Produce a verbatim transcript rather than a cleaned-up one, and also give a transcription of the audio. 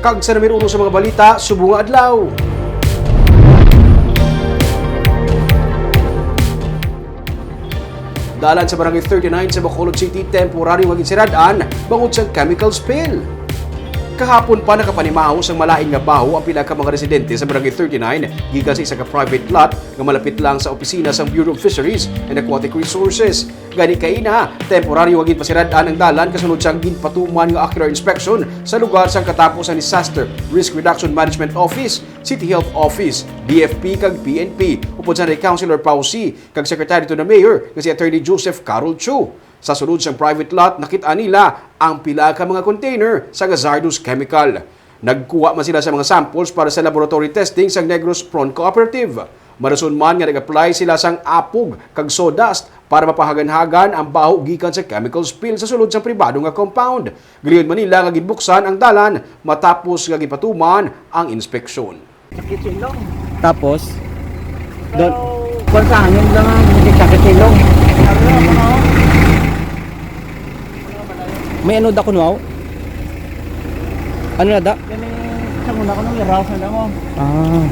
Kag sa numero uno sa mga balita subong nga adlaw. Dalan sa Barangay thirty-nine sa Bacolod City, temporaryo nga ginsirad-an bangod sa chemical spill. Kahapon pa nakapanimaho sang malain nga baho ang pila ka mga residente sa Barangay thirty-nine gikan sa isa ka private lot nga malapit lang sa opisina sang Bureau of Fisheries and Aquatic Resources. Gani kaina, temporaryo nga ginpasirad-an ang dalan kasunod sang ginpatuman nga ocular inspection sa lugar sang katapos sang Disaster Risk Reduction Management Office, City Health Office, D F P kag P N P, upod sa ni Councilor Pausi kag Secretary to the Mayor nga si Attorney Joseph Carol Chu. Sa sulod sang private lot, nakit-an nila ang pila ka mga container sang hazardous chemical. Nagkuha man sila sa mga samples para sa laboratory testing sang Negros Prawn Cooperative. Marason man nga nag-apply sila sang apog kag sawdust para mapahaganhagan ang baho gikan sa chemical spill sa sulod sang pribado nga compound. Giliyon man nila nga ginbuksan ang dalan matapos nga ginpatuman ang inspeksyon. Sakit sa ilong. Tapos, doon, Pero, kwan sa hangin lang ang sakit sa ilong. May ano da kunwaw? Ano na da? Kani, sa muna ko nung iraw sa damo. Ah.